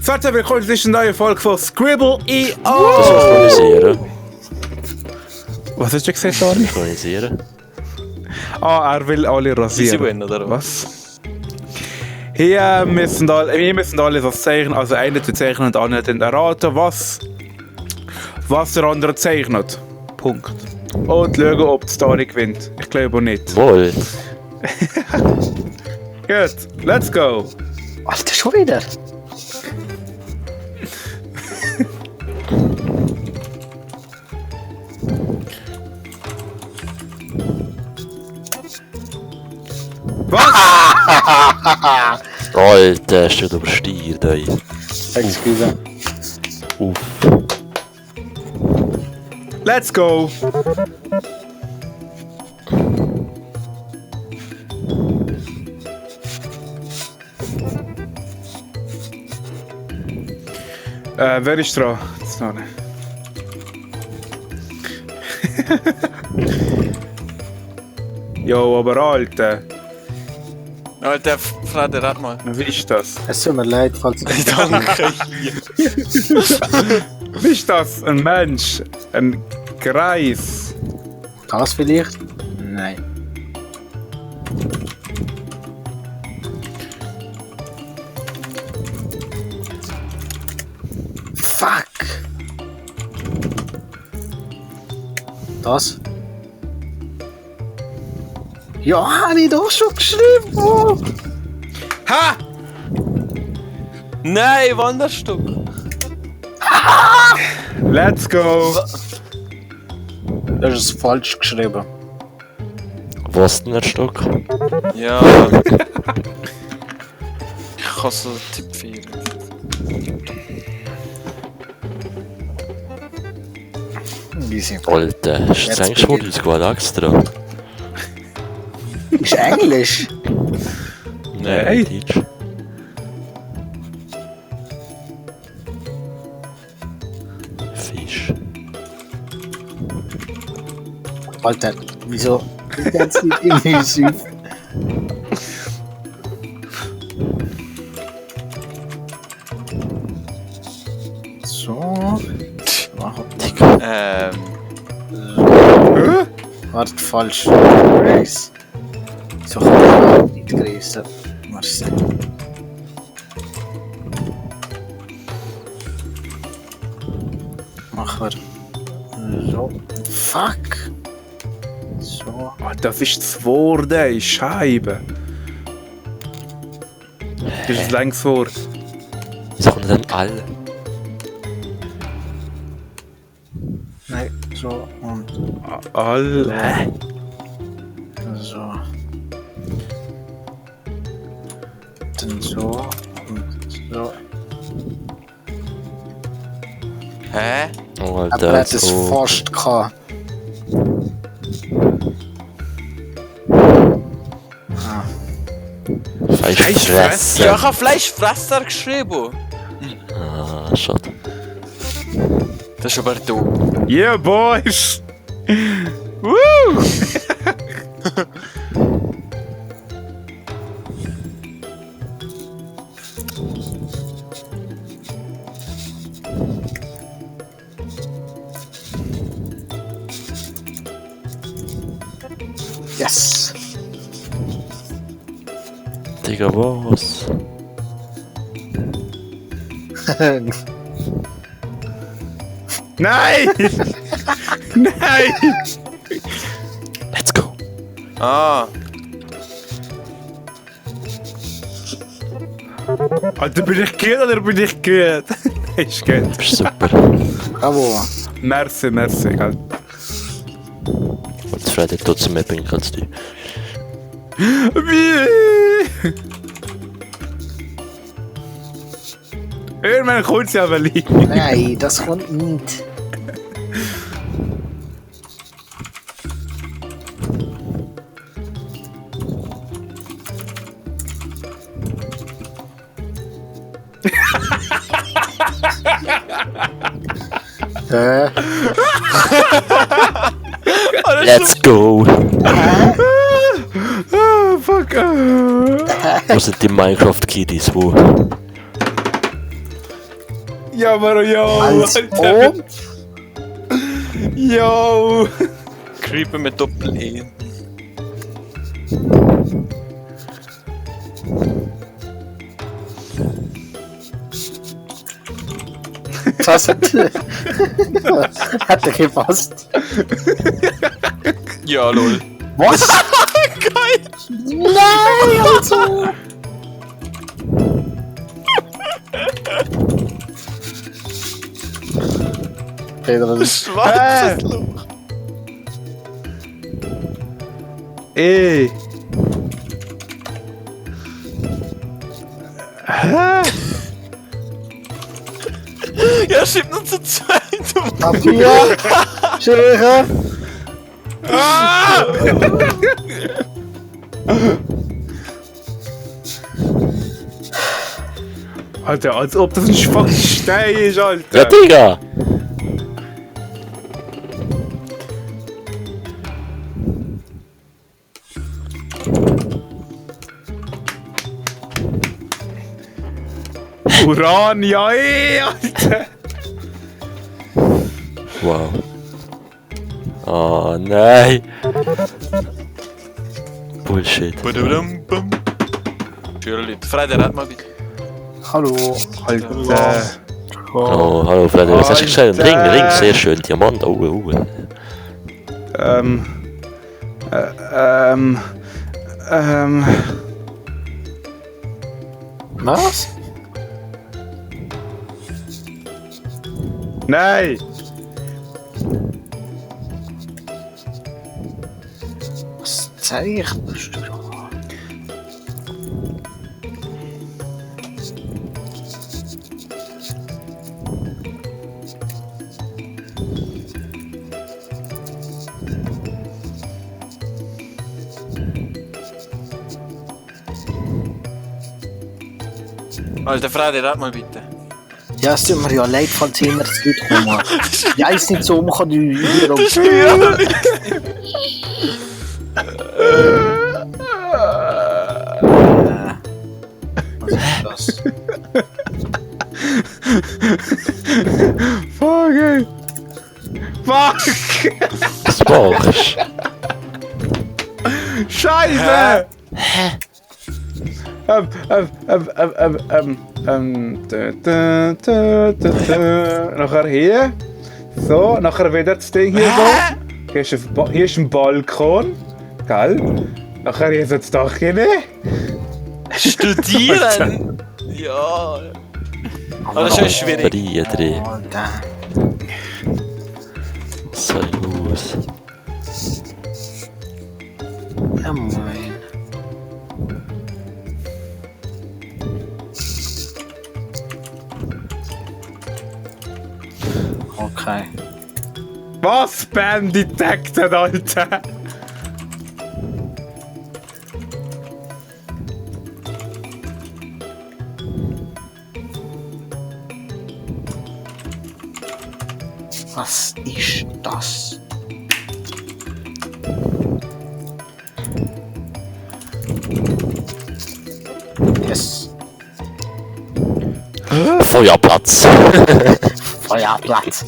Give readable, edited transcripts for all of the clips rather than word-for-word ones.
Herzlich willkommen zu dieser neuen Folge von Scribble.io. Das synchronisieren. Was hast du gesagt, Armin? Synchronisieren. Ah, er will alle rasieren. Easy win, oder was? Hier müssen alle das zeichnen, also einer zu zeichnen und der andere dann erraten, was der andere zeichnet. Punkt. Und schauen, ob die Story gewinnt. Ich glaube nicht. Wohl. Gut, let's go. Alter, schon wieder? Alter, steht übersteuert, ey. Excuse. Uff. Let's go. Wer ist dran? Sorry. Jo, aber Alter. Alter, Frade, rat mal. Wie ist das? Es tut mir leid, falls ich Danke. Wie ist das? Ein Mensch? Ein Kreis? das vielleicht? Nein. Fuck! Das? Ja, habe ich doch schon geschrieben! Oh. Ha! Nein, Wanderstück. Let's go! Das ist falsch geschrieben. Was denn ein Stock? Ja. Ich kann so Tipp fehlen. Easy. Alter, ist das eigentlich schon uns gut extra? Ist Englisch? Nein. Deutsch. Fisch. Alter, wieso? Die ganze Zeit irgendwie süß. So. Digga. Warte, falsch. Grace. So, nicht Grace. Was ist Mach wir. So. Fuck. So. Oh, das ist das Wort, ey. Scheibe. Das ist ein langes Wort. Wie sagt man denn alle? Nein, so und Hä? so. Dann so und so. Hä? Oh, Aber Alter, er hat es so. fast gehabt. Fleischfresser. Ja, ich habe Fleischfresser geschrieben. Ah, schade. Das ist aber dumm. Yeah, boys! Woo! Yes! Digga, was? Nein! Nein! Let's go. Ah. Alter, bin ich gut oder bin ich gut? Ist gut. Du bist super. Bravo! Merci, gell? Und Freddy hat trotzdem mehr Pink als du. Wie? Irgendwann kommt sie aber lieb. Nein, das kommt nicht. Let's go! Oh, fuck. Wo sind die Minecraft-Kiddies? Wo? Ja, aber yo, Als Alter. ob. Yo. Creeper mit Doppel-E. Das hat er gepasst. Ja, lol. Was? Geil! Nein, also. Peter, das ist Schwarzes Loch. Ey. Hä? Ja, schiebt uns zu zweit. Papier, Schere. Alter, als ob das ein fucking Stein ist, Alter. Ja, Digga! Uran, ja, ey, Alter. Wow. Oh nein! Bullshit. Badum-bum. Schöne Leute. Freude, red mal bitte. Hallo. Alter. Oh, hallo Freddy, was hast du gesagt? Ring, Ring, sehr schön, Diamant, Ähm. Was? Nein! Was zeichnest du da? Alter, Freude, red mal bitte. Ja, es tut mir ja leid, falls immer zu Leute kommen. Ja, ist nicht so, man kann die hier um. Was ist das? Fuck, ey. Fuck! Was machst Scheiße! Nachher hier. So, nachher wieder das Ding hier so. Hier ist ein Balkon. Gell? Nachher hier so das Dach rein. Studieren! Ja. Aber das ist schon schwierig. Friedrich, Alter. was soll los? Ja, moin. Okay. Was? Bam detected, Alter! Was ist das? Yes. Feuerplatz! Feuerplatz.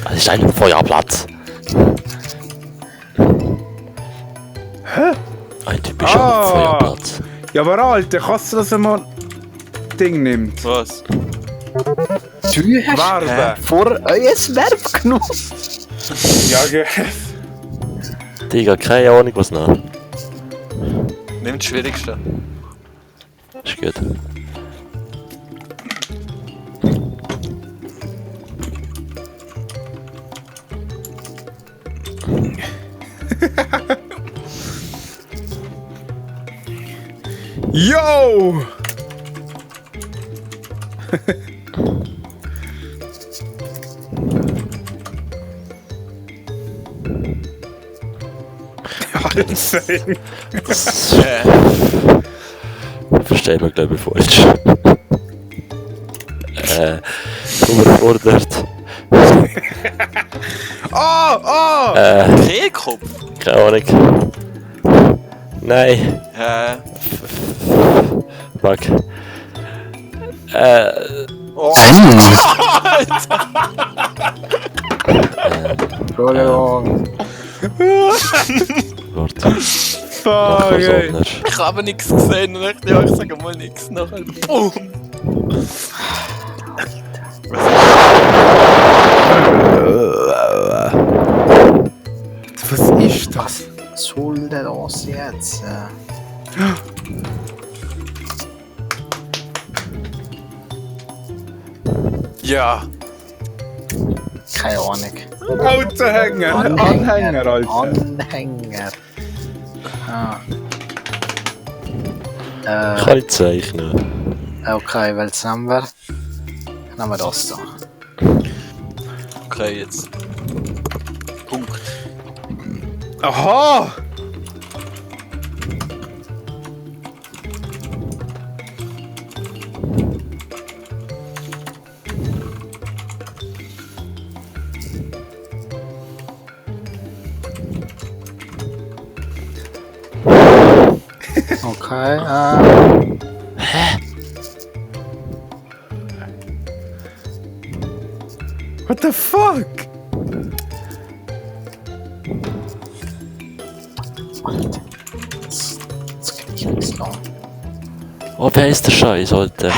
Das ist ein Feuerplatz. Ein typischer Ah. Feuerplatz. Ja, aber Alter, kannst du das einmal Ding nimmt? Was? Du hast Warbe. vor euer Verb genommen. Ja, gell. Digga, keine Ahnung was noch. Nimm das Schwierigste. Ist gut. Yo! Alter. Verstehen wir, glaube ich, falsch. Überfordert. Oh! Kehlkopf? Keine Ahnung. Nein. Hä? Fuck. Oh, Entschuldigung. Warte. Fuck, ey. Sonner. ich habe nichts gesehen und ich sage mal nichts nachher. Boom! Was ist das? Was soll denn das jetzt? Ja. Keine Ahnung. Autohänger. Anhänger, Alter. Anhänger. Ah. Ich kann nicht zeichnen. Okay, welches nehmen wir? Nehmen wir das da. Okay, jetzt. Punkt. Aha! Okay, What the fuck? jetzt krieg ich nichts noch. Oh, wie heisst der Scheiß, Alter?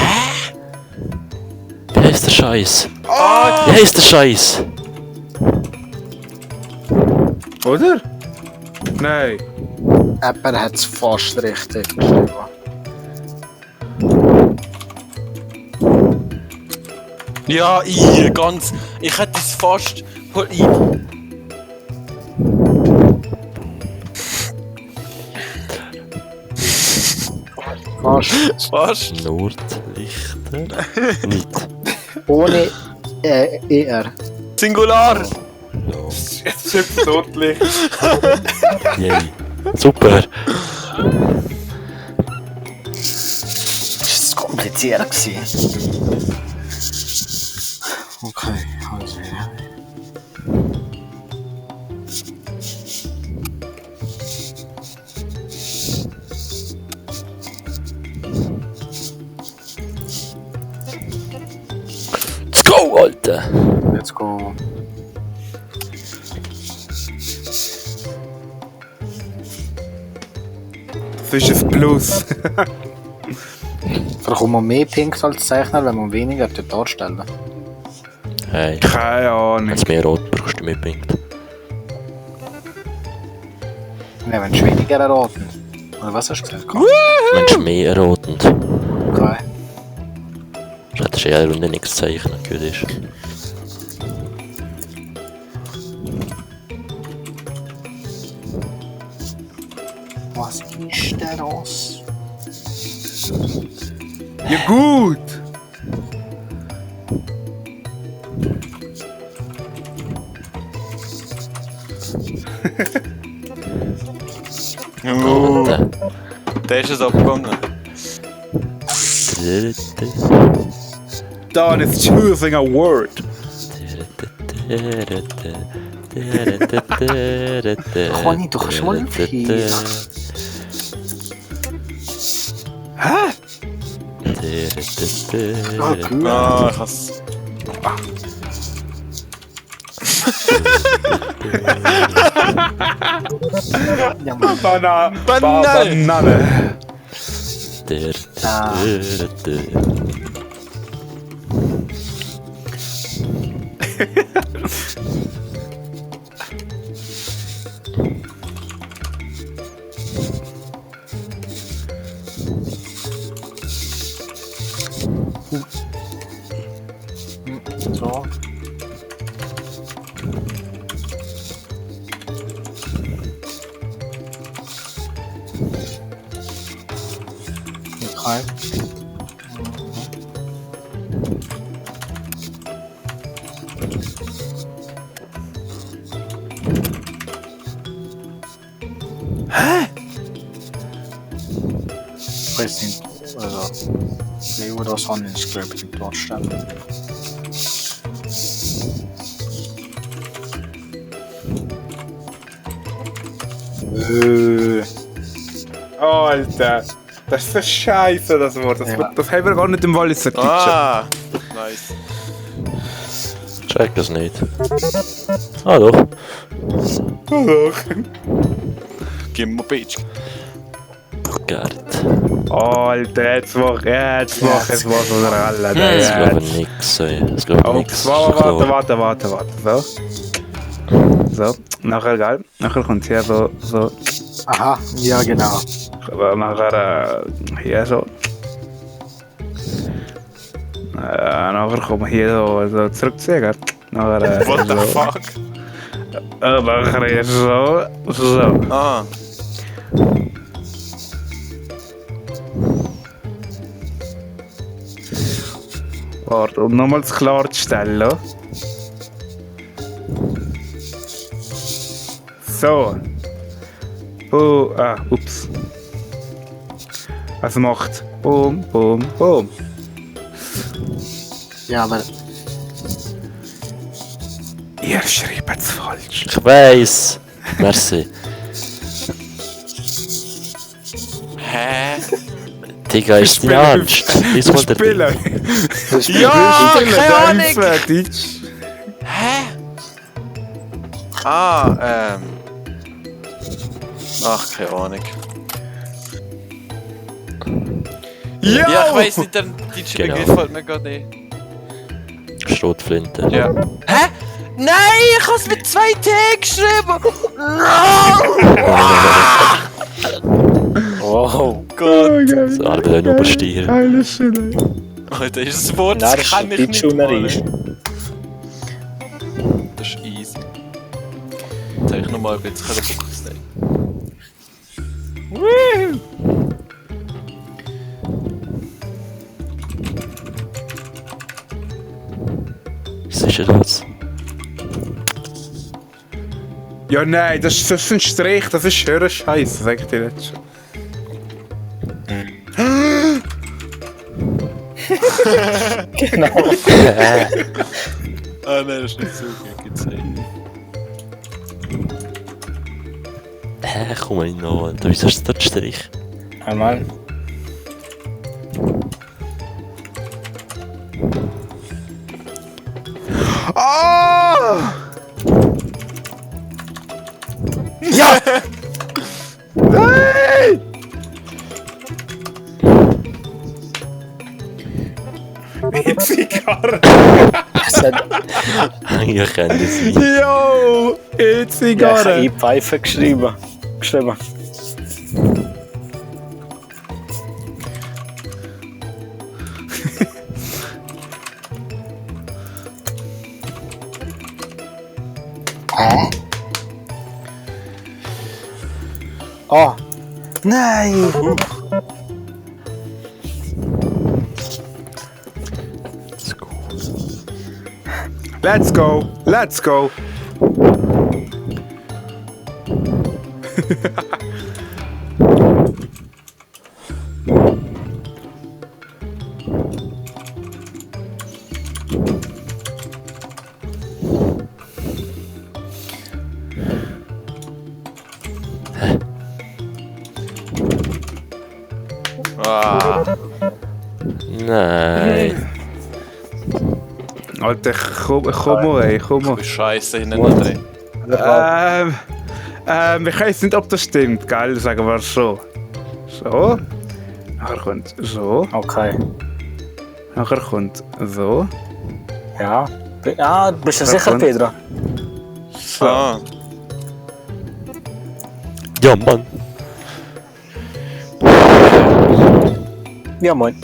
Wie heisst der Scheiß? Ah! Wie heisst der Scheiß? Oder? Nein. Jemand hat es fast richtig geschrieben. Ja, ganz. Ich hätte es fast. Fast. Fast. Nordlichter? Nicht. Ohne ER. Singular. No. Jetzt ist es totlich. Yay. Super. Das war kompliziert. Okay, also ja. Let's go, Alter. Let's go. Das ist ein Plus. Bekommt man mehr Punkte als Zeichner, wenn man weniger darstellen? Hey. Keine Ahnung. Wenn du mehr Rot brauchst, du mehr Punkte. Ja, wenn du weniger erraten. Oder was hast du gesagt? Wenn du mehr errotend. Okay. Du hättest in jeder Runde nichts zeichnen, gut ist. Was ist denn das? Ja gut. Alter. Der ist es abgegangen. Dan is choosing a word. Kann ich doch schon viel. Hä? Ah, gut. Ah, ich has. Ja, Mann. Banane. So. Okay. Hä? Ich weiß nicht, also, wie wir das an den Script dort stellen. Alter. Das ist so scheiße, das Wort. Das, Ja. das haben wir gar nicht im Walliser Deutschen. Ah, Nice. Check das nicht. Ah doch. Gib mir Bitch. Gerd. Alter, jetzt mach so eine Ralle. Das glaube ich nix, ey. Das glaube ich nix. Warte. So, nachher, geil. Nachher kommt hier so. Aha, ja genau. Nachher hier so. Nachher kommen wir hier so zurückziehen, gell? Nachher What the fuck? nachher hier so. Ah. Warte, um nochmals klarzustellen. So. Oh, ups. Es macht Boom, Boom, Boom. Ja, aber Ihr schreibt es falsch. Ich weiss. Merci. Hä? Digga, ist nicht ernst. Lies mal den Spielen. Ja, Spielen, keine Ahnung. fertig. Hä? Ah, Ach, keine Ahnung. Ja, Ja, ich weiss nicht, der deutsche Genau. Begriff fällt mir gerade nicht. Schrotflinte. Ja. Hä? Nein, ich hab's mit 2 T geschrieben! wow. Gott! So, aber dann überstehen. Alles schön. Alter, ist das Wort, Nein, das das kann ich ist nicht Deutschunterricht. malen. Das ist easy. Jetzt habe ich nochmal ein bisschen Bock gesehen. Was ist denn das? Ja, nein, das ist ein Strich, das ist höherer Scheiße, sag ich dir jetzt schon. Genau. Ah nein, das ist nicht so gut gezeigt. Komm mal noch. Wieso ist das der Strich? Einmal. Ah! Ja! Nein! Die Zigarre! Ich kenne das nicht. Yo! Die Ja, ich habe Zigarre! Pfeife geschrieben. Hä? Oh. Nein! Let's go. Let's go! Ah, Nein. Alter, komm mal, ey, komm mal. Scheiße hinten drin. Ich weiß nicht, ob das stimmt, gell? Sagen wir so. So. Nachher kommt so. Okay. Nachher kommt so. Ja. Ah, bist du sicher, kommt- Pedro? So. Ah. Ja, Mann. Ja, moin.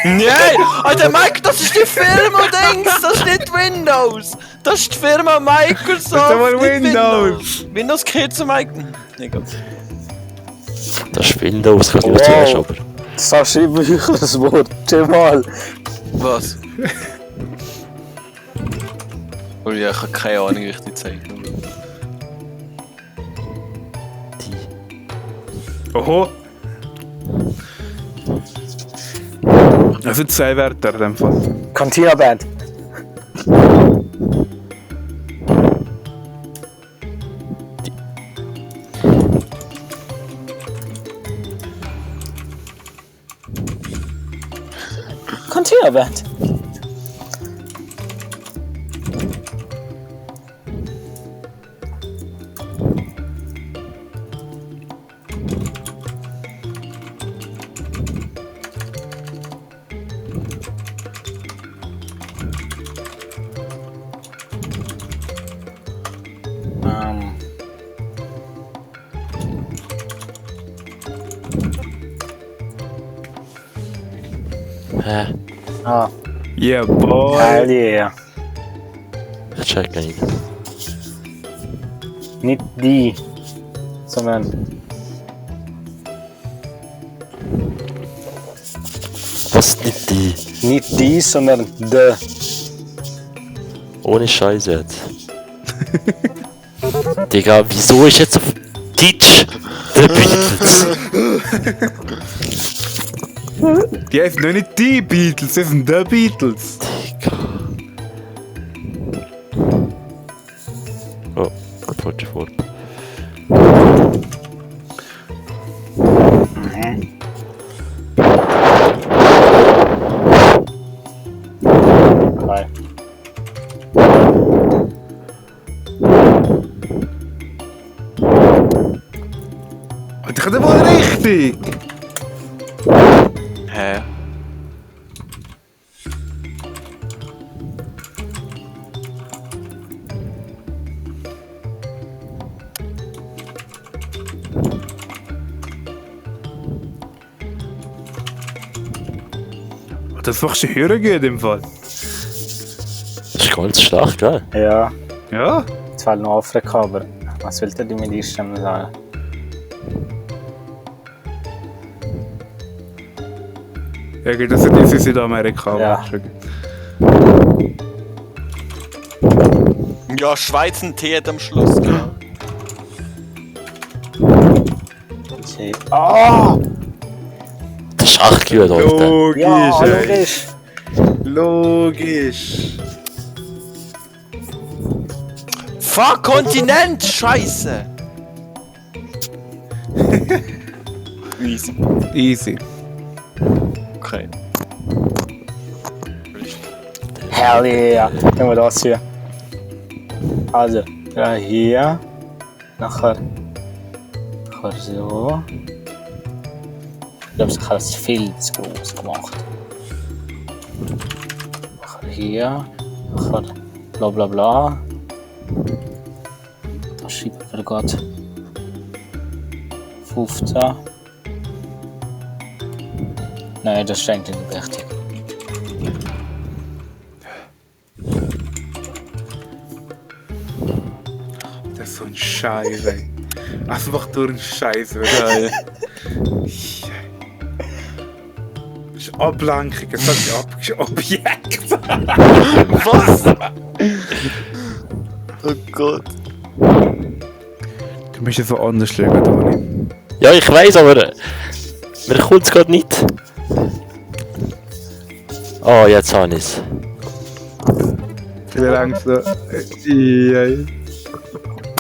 Nein! Alter Mike, das ist die Firma, Dings! Das ist nicht Windows! Das ist die Firma Microsoft! Das ist aber nicht Windows. Windows gehört zu Mike. Nee, Gott. Das ist Windows, kann ich Wow. zuerst aber. So schreibe ich das Wort. Mal. Was? Oh ja, ich habe keine Ahnung, wie ich die zeichne. Oho. Das sind 2 Wörter in dem Fall. Cantina Band. Cantina Band. Hä? Ah, Yeah, boy. hell yeah. Ich check nicht. Nicht die, sondern Was nicht die? nicht die, sondern de. Ohne Scheiße jetzt. Digga, wieso ist jetzt auf Deutsch The Beatles? Die heißen noch nicht die Beatles, das sind The Beatles. Digga. Oh, falsche Form. Drei. Ich hatte wohl richtig. Hä? Das machst du hören gehen im Fall. Das ist ganz schlecht, gell? Ja, Ja? jetzt fehlt noch Afrika, aber was will der mit dir Stimme sagen? Ja, gut, das ist in Südamerika. aber Ja. schon gut. Ja, Schweiz ein T hat am Schluss, genau. Ah! Das ist echt gut, Alter. Logisch, Ja, ey. logisch. Logisch. Fuck, Kontinent! Scheiße! Easy. Easy. Okay. Hell yeah. Nehmen wir das hier. Also, ja, hier. Nachher so. Ich glaube, ich habe es viel zu groß gemacht. Nachher hier. Nachher bla bla bla. Da schreiben wir gerade 15. Nein, das ist eigentlich nicht wichtig. Das ist so ein Scheiß, ey. Einfach durch einen Scheiß, oder? Geil. Das ist Ablenkung, das ist Objekt. Was? Oh Gott. Du musst es so anders schauen, Dani. Ja, ich weiß, aber mir kommt es gerade nicht. Oh, jetzt habe ich es. Wie lange so? Ja.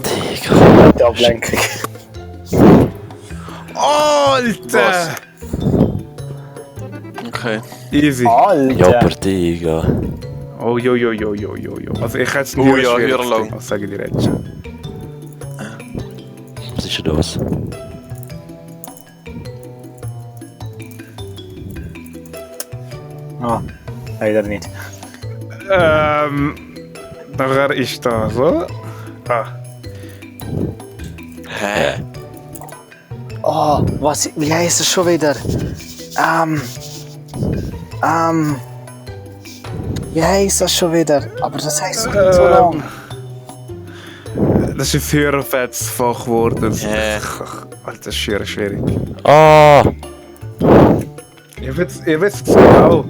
Digga. Die Ablenkung. Alter! Okay. Easy. Ja, Alter! aber Digga. Oh, jo. Also ich hätte es Oh nie ja, schwierig hör lang. gesehen, was sage ich dir jetzt schon. Was ist denn das? Ah, leider nicht. Nachher ist da so. Ah. Hä? Oh, was, wie heißt es schon wieder? Wie heißt das schon wieder? Aber das heißt doch nicht so lang. Das ist ein Hörerfetzfachwort. Alter, das ist schwierig. Ah! Ich weiß es genau.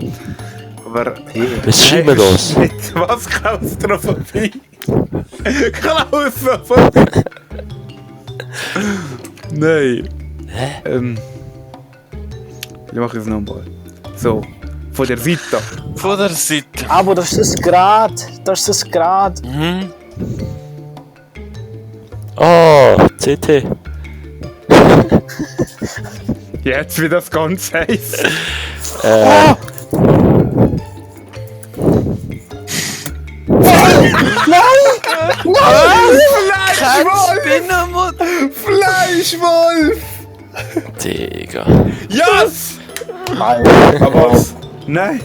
Aber. Was schreiben wir das? Nicht, was? Klaustrophobie? Klaustrophobie? Nein. Hä? Wie mache ich es nochmal? So, von der Seite. Von der Seite. Aber das ist das Grad. Das ist das Grad. Mhm. Ah! CT. Jetzt, wie das Ganze heisst. Kein Spinnenmutter! Fleischwolf! Digga. Yes! Alter. Aber was? Nein.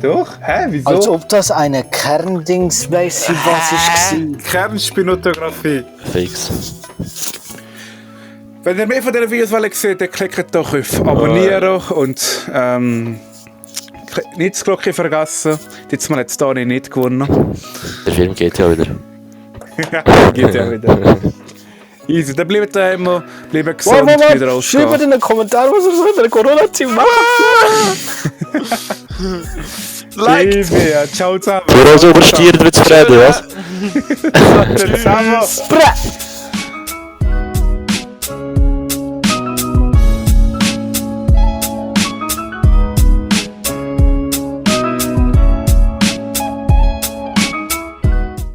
Doch? Hä? Wieso? Als ob das eine Kerndings weiss ich, was ich war. Kernspinotografie. Fix. Wenn ihr mehr von diesen Videos wollt sehen, dann klickt doch auf Abonnieren und nicht das Glocke vergessen. Jetzt mal jetzt Dani nicht gewonnen. Der Film geht ja wieder. Geht ja wieder. Easy, dann bleibt ihr immer gesund wieder Schreibt rausgehen. in den Kommentaren, was ihr so in der Corona-Team macht. Easy, ja. Ciao zusammen. Für uns überstiert wird's Freddy, was? Zusammen. Brä!